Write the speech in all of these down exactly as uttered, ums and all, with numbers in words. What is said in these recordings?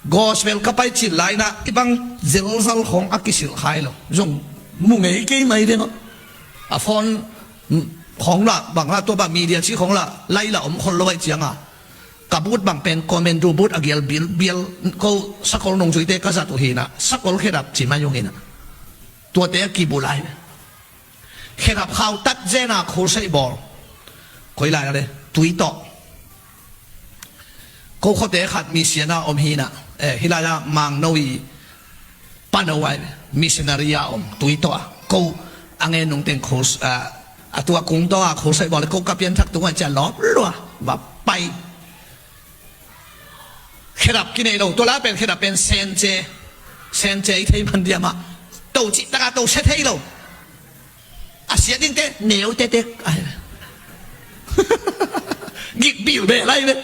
Gospel ka pai cil lai-in ah i bang zelzal khawng a kisilh khai lo. Zong mu ngei kei mai ve maw. A phone khawng lah bang lah tua bang media ci khawng lah lai lah om khol lo ahih ciangin ah, ka booth bang pen commando booth a gial bilbial, ko sakol nungzuite ka zat uh hi-in ah, sakol khedap ci mai ung in ah, tuate a kibu lai ve. Khedap khau tat zen a crusade bawl. Koi lai a le, Tuitawh. Ko khuate khat mission a om hi-in ah, eh, hih lai-ah Mangno i pano ai, missionary a om, Tuitawh a. Ko a ngen nungteng crus-, ah, a tua kung tawh a crusade bawl, ko ka pianthak tung ai cia lawp lua, va pai. Khedap kinei lo, tua lai pen khedap pen sence, sence i thei man diam ah. To cih tak a to sia thei lo. A sia dingte neu tetek ai. Gik bil be lai ve.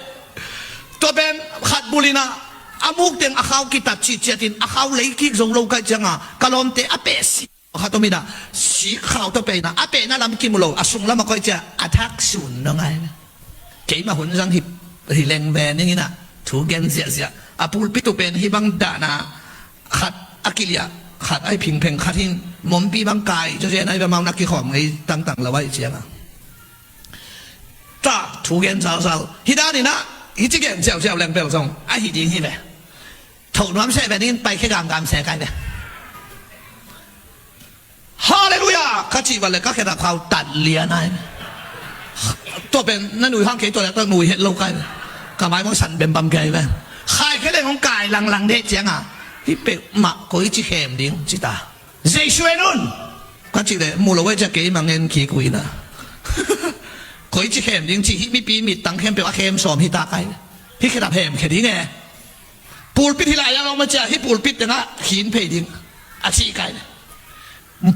Tua pen khat bul in ah, a muk teng a khau kitat cih ciat in, a khau lei kik zo lo ka hih ciangin ah, ka lawmte a peh si khat om in ah, si khau tawh peh in ah, a pehna lam kimu lo, a sung lam a koih ciang a thak sun nong ai ve. Keimah hun zang hi, hi leng ve ning in ah, thu gen ziahziah. A pulpit uh pen hih bang dan a khat a kiliah, khat a hi phingpheng, khat hi-in mompi bang kai zawzen a hi ve, amau na kikhawm ngei tangtang lo ahih ciangin ah. Ta thu gen zalzal. Hih dan in ah, hih ci gen ziauziau leng bel zong a hi ding hi ve. Tho nuam seh ve ning in, pai khia gamgam seh kai ve. Halleluiah! Ka cih bang le ka khedap khau tat lian ai. Tua pen na nui hang kei tua le ka nui het lo kai. Ka mai mong san bembam kei ve. Khai khia leng hong kai langlang deh ciangin ah, hih peuhmah koi ci khem ding ci ta. Jesu en un. Ka cih le mu lo ve cia keimah ngen kik uh in ah. Koi ci khem ding ci, hih mipi mittang khempeuh a khem sawm hi ta kai. Hih khedap hem khia ding e. Pulpit hih lai-ah om a cia, hih pulpit tengah khin phei ding a cih kai.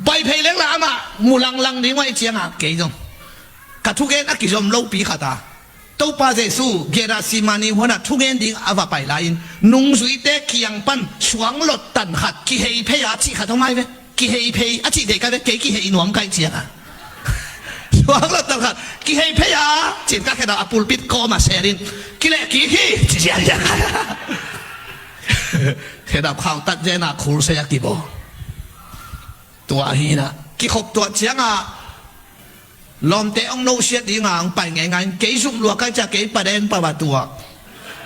Pai phei leng lah amah mu langlang ding uh ahih ciangin ah kei zong ka thugen a kizom lopi khat a, Topa Jesu Gethsemane huan ah thugen ding a va pai lai-in, nungzuite kiang pan suang lottan khat kihei phei a cih khat om ai ve. Kihei phei a cih deih kai ve, kei kihei nuam kai ciangin ah. Suang lottan khat kihei phei a, ci-in ka khedap a pulpit kawm ah share in, kileh kik hi ci ziahziah. Khedap khau tat zen a crusade a kibawl. Tua hi-in ah, kikhop tuah ciangin ah, lawmte hong nusiat dingin hong pai ngeingai in, kei zum lua kai cia kei paden pau a tuak.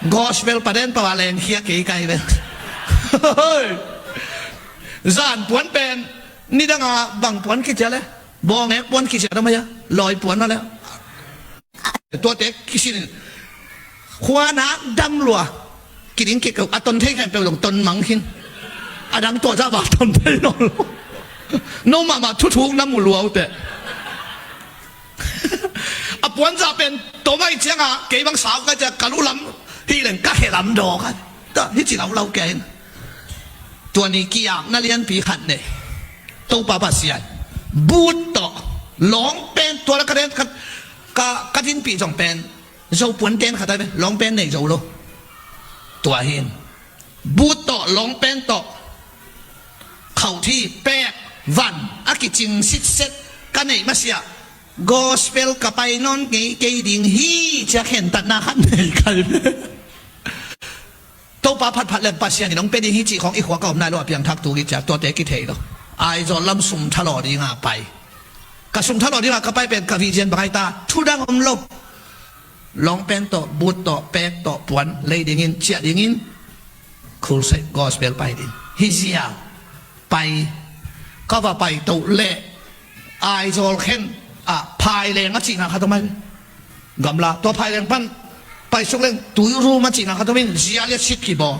Gospel paden pau a lengkhia kei kai ve. Zan puan pen nidang a bang puan kicia le, bawngek puan kicia da mai a, lawi puan a le. Tuate kisin in, khua nak dam lua. Kiding kik keu, a ton thei khempeuh zong ton mang khin. A dang tua zah va ton thei nawn lo. No mahmah thuthuk na mu lua uh teh. A puanzah pen tom ahih ciangin kei bang sau ka ciang ka lu lam hi leng ka khe lam daw ka. Tua hi ci laulau kei in. Tua ni ki-apna lianpi khat nei. Topa Pasian. But tawh lawng pen tua la ka den ka, ka, ka dinpih zong pen Zo puan ten khat ai ve, lawng pen nei zo lo. Tua hi in. But tawh, lawng pen tawh, khauthi, pek, van a kicing sitset ka neih masiah, gospel ka pai nawn ngei kei ding hi cia khentatna khat nei kai ve. Topa phatphat leng Pasian in hong pia ding hi cih khawng i khua ka om nai lo a piangthak tuk i cia tuate kithei lo. Aizawl lam sum thalawh dinga pai. Ka sum thalawh dinga ka pai pen ka vision bang ai ta, thu dang om lo. Lawng pen tawh, but tawh, pek tawh, puan lei dingin, ciah dingin, crusade gospel pai ding. Hi zia pai, ka va pai toh leh, Aizawl khen ah, Phaileng a cihna khat om ai. Gamla, tua Phaileng pan pai suk leng, Tuirum a cihna khat om in, zia le sit kibaw.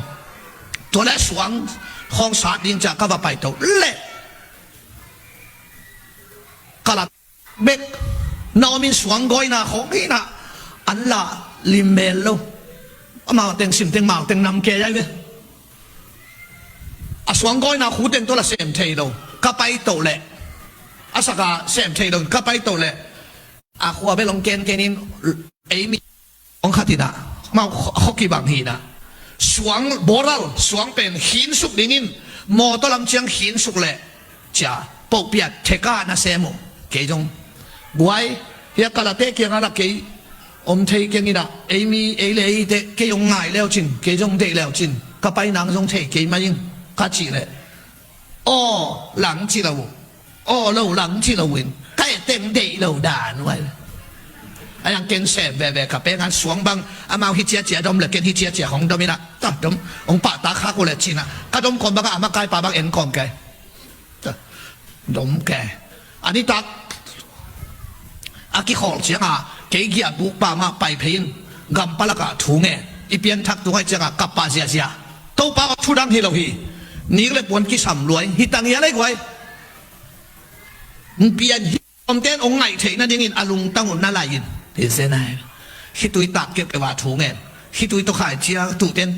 Tua le suang khawng sat ding cia ka va pai toh leh, ka la bek na om in suang gawina khawng hi na, an la lim mel lo. Amau teng sim teng mau teng nam kei ai ve. A suang gawina khu teng tua la sem thei lo. Ka pai toh leh, a saka sem thei lo, ka pai toh leh, a khua bel hong kenken in, ei mi hong khat hi na, mau kho kibang hi na. Suang boral, suang pen khinsuk dingin, mawtaw lam ciang khinsuk leh cia pohpiat theka na sem uh. Kei zong guai, hia ka late kiangah la kei om thei keng in ah, ei mi, ei le ei te, kei hong ngai leucin, kei zong deih leucin, ka pai nang zong thei kei mai ing, ka cih leh, aw lang ci lo uh, aw lo lang ci lo uh in, ka et teng deih lo dan uh ai. A yang ken sem veve ka peng an suang bang, amau hi ciacia dom le ken hi ciacia hong dom in ah, ta dom, hong pahtak khak uh le cin ah, ka dom kawm bang ah, a makaipa bang en kawm kei. Dom ke. A nitak a kikhawl cianga kei giahbuk pa mah pai phei in, gampalakah thu ngen, i pianthak tung aih cianga kap pah ziahziah. Topa aw thu dang hi lo hi. Nik le puan kisam luai hi tang hia lei guai. Pian hi. Omten hong ngaih theih nadingin a lungtang uh na lai in, hi zen ai. Khitui tak keuhkeuh ah thu ngen, khitui tawh khaicia tuhten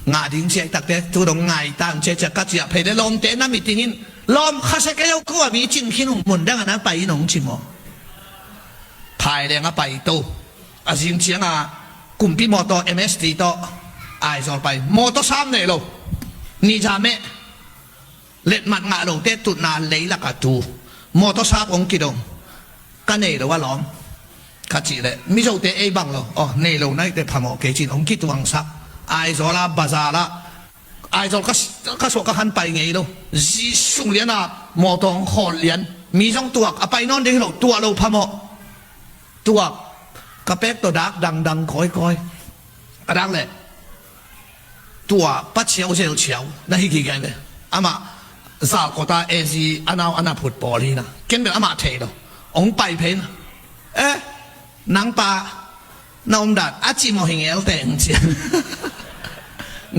ngah ding ciah i takte tu dong ngai tang ciacia ka ciah phei le lawmte na miting in, lawm khasia kei o, kua mi cing khin uh, mun dang a na pai in hong ci maw. Phai leng a pai to. A zing cianga kumpi mawtaw M S T tawh Aizawl pai, mawtaw sam nei lo. Ni za meh. Letmat ngah lote tutna leilak a tu mawtaw sap hong kidong. Ka nei lo a lawm, ka cih leh Mizote ei bang lo, aw nei lo naihte phamawh kei cin hong kituangsak. Aizawl a bazar ah, Aizawl ka, ka suah ka khan pai ngei lo. Zi sung lian a mawtaw hong khawl lian, mi zong tuak, a pai nawn ding hi lo, tuah lo phamawh. Tuak, ka pek tawh dak dangdang kawikawi. A dak leh tua Pa Chiau Zel Chiau na hi gige ve. Amah Zalkota A Z a nau a na phut pawl hi na. Ken bel amah thei lo. Hong pai phei na. Eh, nang pa na om dan a ci maw hi ngel teng cia.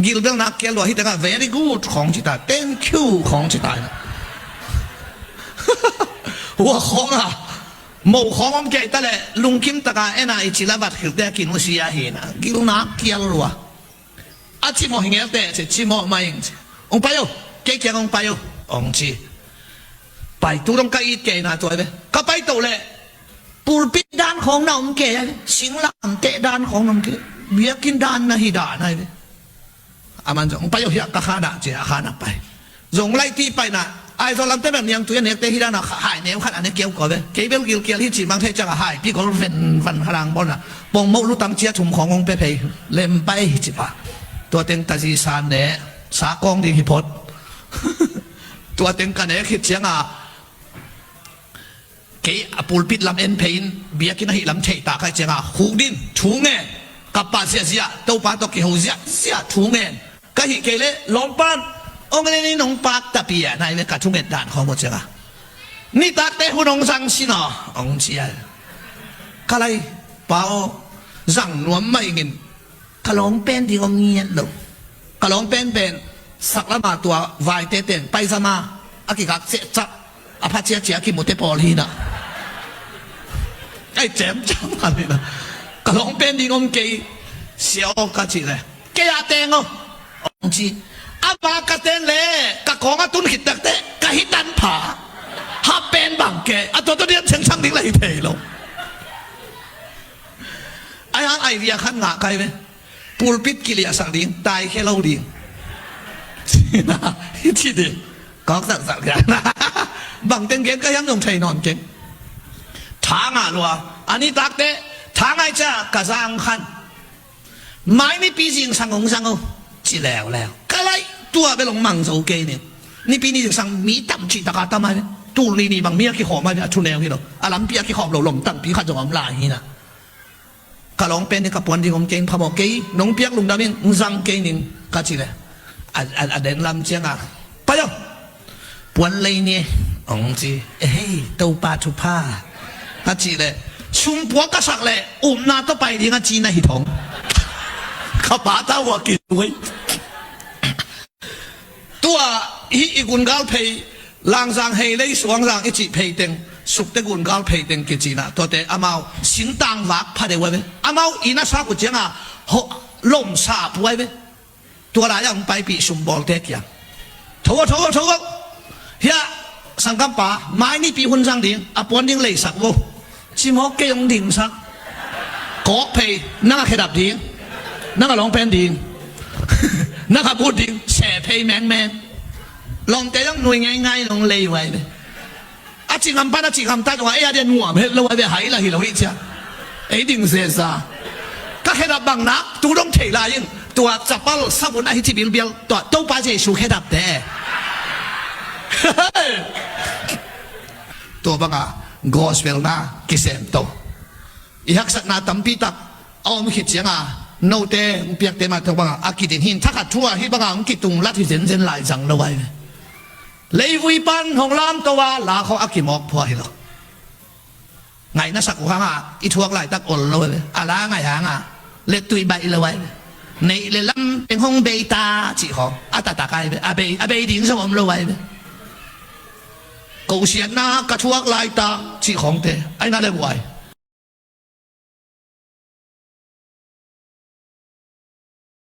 Gil bel nak kia lua hi tengah very good khawng ci ta, thank you khawng ci ta. Hua khawng a mo khawng om kei ta leh lungkim taka ena i ci la vat khilte a kinusia hi na. Gil nak kia lua. A ci maw hi ngel teh ci, ci maw mai ing ci. Hong pai o, kei kiang hong pai o, hong ci. Pai tu dong ka it kei na tuai ve. Ka pai to leh pulpit dan khawng na om kei ai ve. Singlamteh dan khawng na om kei. Biakinn dan na hi dan ai ve. A man zong hong pai o hiah ka khanah ci a khanah pai. Zong laih tih paina Aizawl lamte bel niangtui a nekte hi dana hai neu khat a ne kiau kua ve. Kei bel gilkial hi ci mang thei cianga hai pi gol ven van khalang bawlna pongmoh lutang cia thum khawng hong pe phei lem pai hi ci pa. Tua teng tazi san ne sa kawng ding hi phot. Tua teng ka nek hi cianga kei a pulpit lam en phei in biakinn ahi lam theih ta khai cianga khuk din thu ngen. Ka pa ziahziah Topa tawh kiho ziahziah thu ngen. Ka hih kei leh lawmpan hong en in hong pak tapi a nai ve ka thunget dan khawng uh cianga. Nitakte hun hong zang sin aw hong cia. Ka lai pa aw zang nuam mah ingin ka lawng pen ding om ngiat lo. Ka lawng pen pen saklama tua vaite ten paizama a kikak ciahciah a pha ciahciah a kimute pawl hi na. Ai cem cam a hi na. Ka lawng pen ding om kei sia aw ka cih le kei a teng aw hong ci. Ama ka ten le ka kawng a tun khit takte ka hi tan pha. Hap pen bang ke a tua tua diam cheng chang ding la hi thei lo. Ai hang ai via khan ngah kai ve. Pulpit kiliahsak ding, taikhia lo ding. Hi ci ding. Kawk saksak ding. Bang teng gen ka hiam zong thei nawn keng. Tha ngah lua. A nitakte tha ngai cia ka zang khan. Mai nipi zingsang hong zang o. Ci leuleu. Ka laih tua bel hong mang zo kei ning. Nipi ni zingsang mi tam cih taka tam ai. Tul ni ni bang mi a kikhawm ai a thuneu hi lo. A lampi a kikhawm lo lom tampi khat zong om lai hi na. Ka lawng pen hi ka puan ding om kei ing phamawh kei nong piak lungdam ing zang kei ning ka ci le a den lam cianga pai aw puan lei ni hong ci. Ehei Topa thupha ka ci le sumpuak ka sak le upna tawh pai ding a ci na hi thong. Ka pa ta ua kizuai. Tua hih i gungal phei Langzang hei lei suangzang i cih phei teng sukte gungal phei teng kicina tuate amau singtang vak pha deuh a ve amau inn a sak uh cianga lomsa puai ve. Tua lai-ah hong paipih sumbawlte kiang tho aw tho aw tho aw. Hiah sangkampa mai nipi hun zang ding a puan ding leisak vo. Cimawk kei hong dingsak. Kawk phei nang a khedap ding nang a lawngpen ding nang a but ding seh phei mengmeng. Lawngte zong nui ngeingai nong lei vai ve. A cingam pan a cingam ta zong a ei a dia nuam het lo vai ve hai la hi lo hi cia. Ei ding zeza. Ka khedap bang nak tu dong thei lai in Tua chapal sabun ahi ci bilbial, tua Topa Jesu khedapte. Tua banga gospel na kisemto. I haksatna tampi tak a om khit cianga note hong piakte mah tua banga a kidin hin thakhat thu ahi banga hong kitung lat hi zenzen lai zang lo ai ve. Leivui pan hong lamto a la khawng a kimawk phua hi lo. Ngaihna sak uh hanga i thuak laitak ol lo ai ve. A la ngaih hanga lettui baih lo ai ve. Neih le lam teng hong bei ta cih khawng a taktak ai ve. A bei, a bei ding zong om lo ai ve. Kosiatna ka thuak laitak cih khawngte ai na le buai.